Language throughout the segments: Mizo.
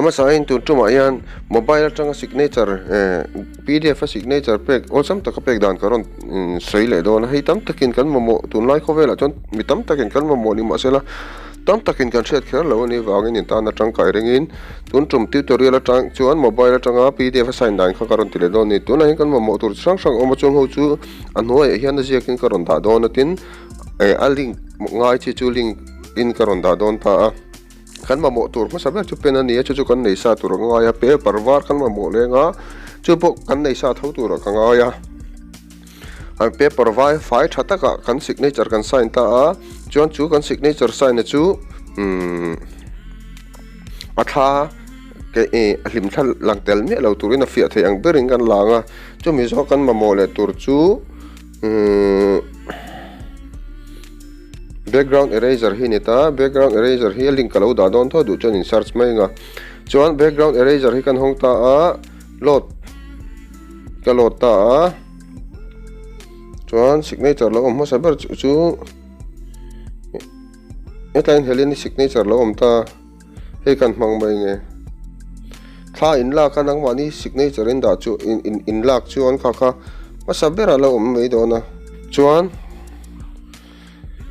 A hmasain tun tumah hian mobile atanga signature eh pdf a signature pek awlsam taka pek dan ka rawn sawi leh dawn a hei tam takin kan mamawh tunlai khawvelah chuan mi tam takin kan mamawh ni mahsela tam takin kan hriat kher lo a nih vangin in tan a tangkai ringin tun tum tutorial atang chuan mobile atanga pdf a sign dan kha ka rawn ti leh dawn a ni tunah hian kan mamawh tur chi hrang hrang awm a chung ho chu a hnuaiah hian a ziakin ka rawn dah dawn a tin eh a link ngai chi chu link in ka rawn dah dawn ta a. Kan mamawh tur hmasa ber chu pen a ni a, chu chu kan nei sa tur a ngai a, paper var kan mamawh leng a, chu pawh kan nei sa tho turah ka ngai a. An paper vai fai tha takah kan signature kan sign ta a, chuan chu kan signature sign na chu umm a thla ke ih a hlim thla lang tel miah lo turin a fiah theih ang berin kan lang a, chumi zawk kan mamawh leh tur chu umm. Background eraser hi a ni ta, background eraser hi a link ka lo dah dawn tho duh chuan in search mai ang a, chuan background eraser hi kan hawng ta a, load ka load ta a, chuan signature lo awm hmasa ber chu chu hetlai in Helen-i signature lo awm ta, hei kan hmang mai nge, thla in lak a nangmahni signature in dah chu in in in lak chuan kha kha hmasa berah a lo awm mai dawn a, chuan.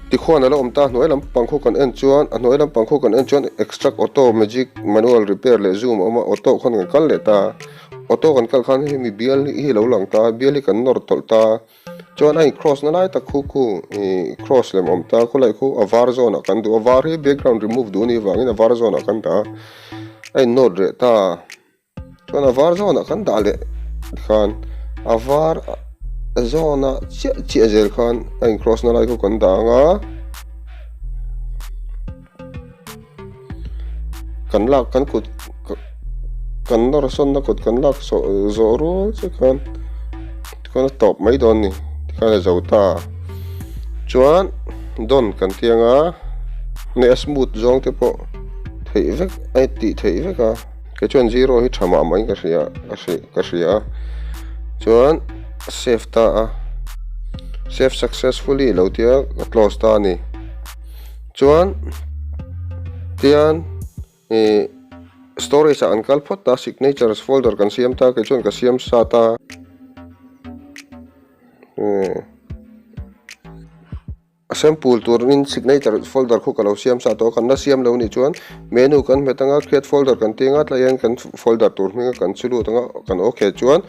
Tikhuan a la awm ta, a hnuai lampang khu kan en chuan a hnuai lampang khu kan en chuan extract auto magic manual repair leh zoom a awm a auto khan kan kal leh ta auto kan kal khan hemi bial hi a lo lang ta bial hi kan nawr tawlh ta chuan a in cross na lai tak khu khu ih cross lem a awm ta khawlai khu a var zawn ah kan duh a var hi background remove duh a nih avangin a var zawn ah kan dah a a in nawt reh ta. Chuan a var zawnah kan dah leh khan a var zawnah chiah chiah zel khan a in cross na lai khu kan dah ang a kan lak kan kut kan nawr sawn na kut kan lak zawh zawh rual che khan tikhuan a tawp mai dawn a ni tikhan a zo ta chuan dawn kan ti ang a hne a smooth zawng te pawh theih vek a tih theih vek a. Kei chuan zero hi tha mah mai ka hria ka hri ka hria a chuan save ta a save successfully lo tia ka close ta a ni chuan tian ih storage ah an kal phawt ta signatures folder kan siam ta kei chuan ka siam sa ta. A sample turin signature folder khu ka lo siam sa tawh a, kan la siam lo nih chuan menu kan hmet anga create folder kan ti anga tlaiah hian kan folder tur hminga kan chu lut anga kan okay chuan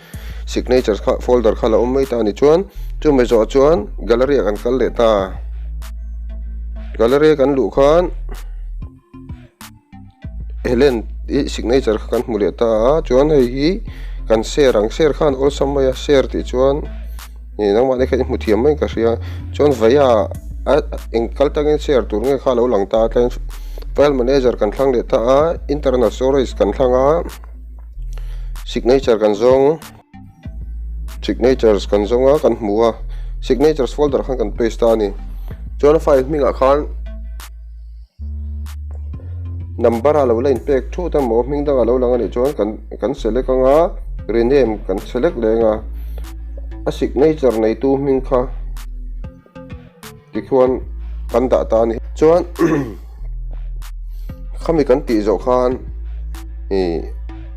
signature kha folder kha la awm mai ta a ni chuan chumi zawh chuan gallery ah kan kal leh ta gallery a kan luh khan Helen i signature kha kan hmu leh ta a chuan hei hi kan share ang share khan awlsam mai a share tih chuan ih nangmahni kha i hmu thiam mai ka hria chuan vaia a eng kal tangin share tur nge kha a lo lang ta a tlaiin file manager kan thlang leh ta a internal storage kan thlang a signature kan zawng signatures kan zawng a kan hmu a signatures folder khan kan paste ta a ni chuan file hmingah khan. Number a lo la inpek thut a maw hming dang a lo lang a nih chuan kan kan select anga rename kan select leh anga a signature neitu hming kha tikhuan kan dah ta a ni chuan khami kan tih zawh khan ih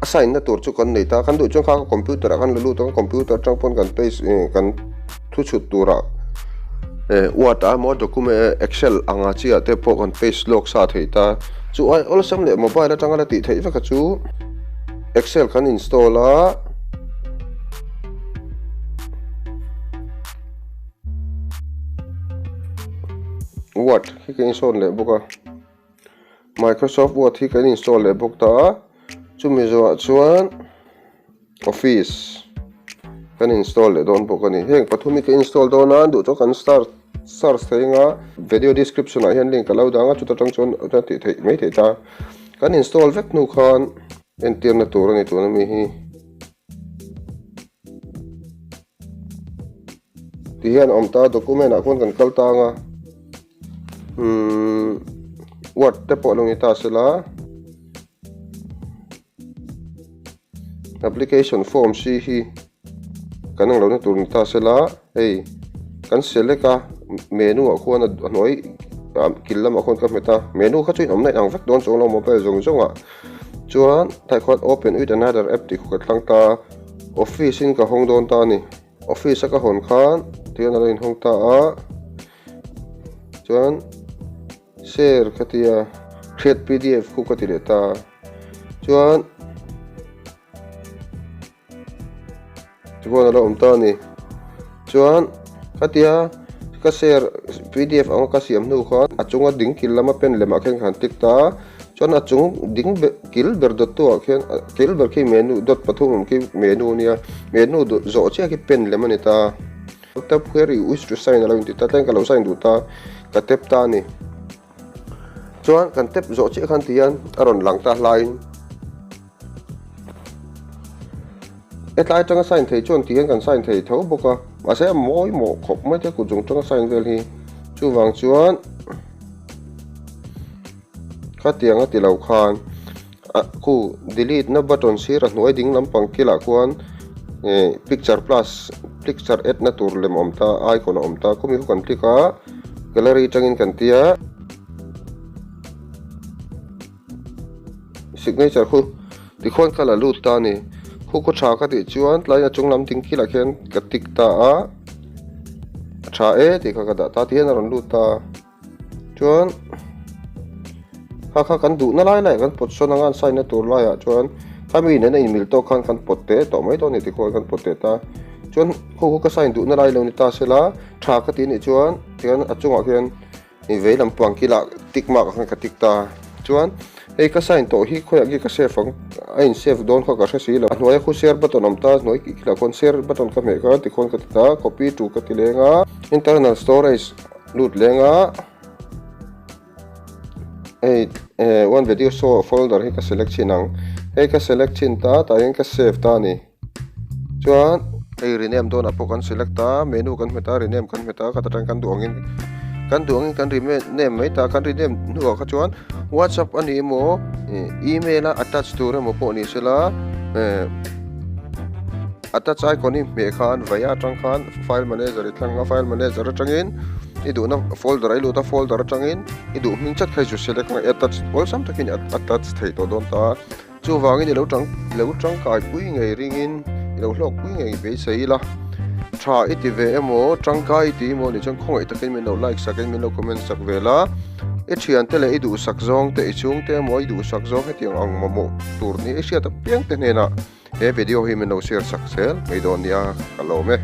a sign na tur chu kan nei ta kan duh chuan kha computer ah khan la lut ang computer atang pawn kan paste ih kan. Thu chhut turah eh word ah emaw document excel anga chi ah te pawh kan paste lawk sa thei ta chu ai awlsam leh mobile atanga la tih theih vek a chu excel kan install a. Word hi ka install leh bawk a microsoft word hi kan install leh bawk ta a chumi zawhah chuan. Office kan install leh dawn bawk a ni. Heng pathum hi ka install dawn a, duh chu kan start search thei anga video description ah hian link a lo dang a, chuta tang chuan a tih theih mai theih ta. Kan install vek hnu khan entirna tur a ni tuna mi hi. Ti hian a awm ta, document ah khuan kan kal tang a, umm word te pawh lo ni ta sela. Application form si hi kan ang lohna tur ni ta sela hei kan select a menu ah khuan a hnuai kil lamah khuan ka hmet a menu kha chu in awmna in ang vek dawn chuang lo mobile zawng zawng ah. Chuan tah khuan open with another app tih khu ka thlang ta a, office in ka hawng dawn ta a ni. Office a ka hawn khan tihian a lo inhawng ta a, chuan share ka ti a, create pdf khu ka ti leh ta a, chuan Tichuan a lo awm ta a ni. Chuan khatia ka share pdf anga ka siam hnu khan a chunga ding kil lama pen lemah khian ka han click ta a. Chuan a chung ding kil ber dawt tu ah khian kil ber khi menu dawt pathum awm khi menu a nia. Menu zawh chiah khi pen lem a ni ta. Tap where you wish to sign a lo inti ta tleng ka lo sign duh ta ka tap ta a ni. Chuan kan tap zawh chiah khan tihian a rawn lang ta hlaiin. Hetlai atanga sign thei chuan tihian kan sign thei tho bawk a, mahse a mawi mawh khawp mai te kut zawng tanga sign vel hi. Chuvang chuan khatiang a ti lo khan a khu delete na button sir a hnuai ding lampang kilah khuan ih picture plus picture add na tur lem a awm ta icon a awm ta khumi khu kan click a gallery atangin kan tia. Signature khu tikhuan ka la lut ta a ni. Khu khaw tha ka tih chuan tlai a chung lam ding kilah khian ka tick ta a, a tha e tih kha ka dah ta ti hian a rawn lut ta a. Chuan kha kha kan duhna lai laiah kan pawt sawn anga an sign na tur laiah chuan khami nena inmil tawk khan kan pawt teh tawh mai dawn a ni tikhuan kan pawt teh ta. Chuan khu khu ka sign duhna lai lo ni ta sela tha ka tih a nih chuan tihian a chungah khian. Ni vei lam pang kilah tick mark ah khan ka tick ta chuan hei ka sign tawh hi khawiah nge ka save ang a in save dawn kha ka hre si lo a hnuaia khu share button awm ta hnuai kih kilah khawn share button ka hmeh kha tikhawn ka ti ta copy to ka ti leng a internal storage lut leng a hei eh one video show folder hi ka select chhin ang hei ka select chhin ta tah hian ka save ta a ni. Chuan hei rename dawnah pawh kan select a, menu kan hmet a, rename kan hmet a, khat atang kan duh angin kan duh angin kan rename mai ta, kan rename hnuah kha chuan whatsapp a ni emaw ih email a attach tur emaw pawh ni sela eh attach icon hi hmeh khan vaia atang khan file manager i thlang a, file manager atangin i duhna folder a i lut a, folder atangin i duh hming chat kha i zu select ang a, i attach awlsam takin i attach thei tawh dawn ta a. Chuvangin i lo tang i lo tangkaipui ngei ringin i lo hlawkpui ngei beisei ila. Tha i ti ve emaw, tangkai i ti emaw nih chuan khawngaih takin min lo like sakin min lo comment sak ve la. I thiante leh i duhsak zawng te, i chhungte emaw i duhsak zawng hetiang ang mamawh tur ni i hriat apiang te hnenah he video hi min lo share sak zel mai dawn nia ka lawm e.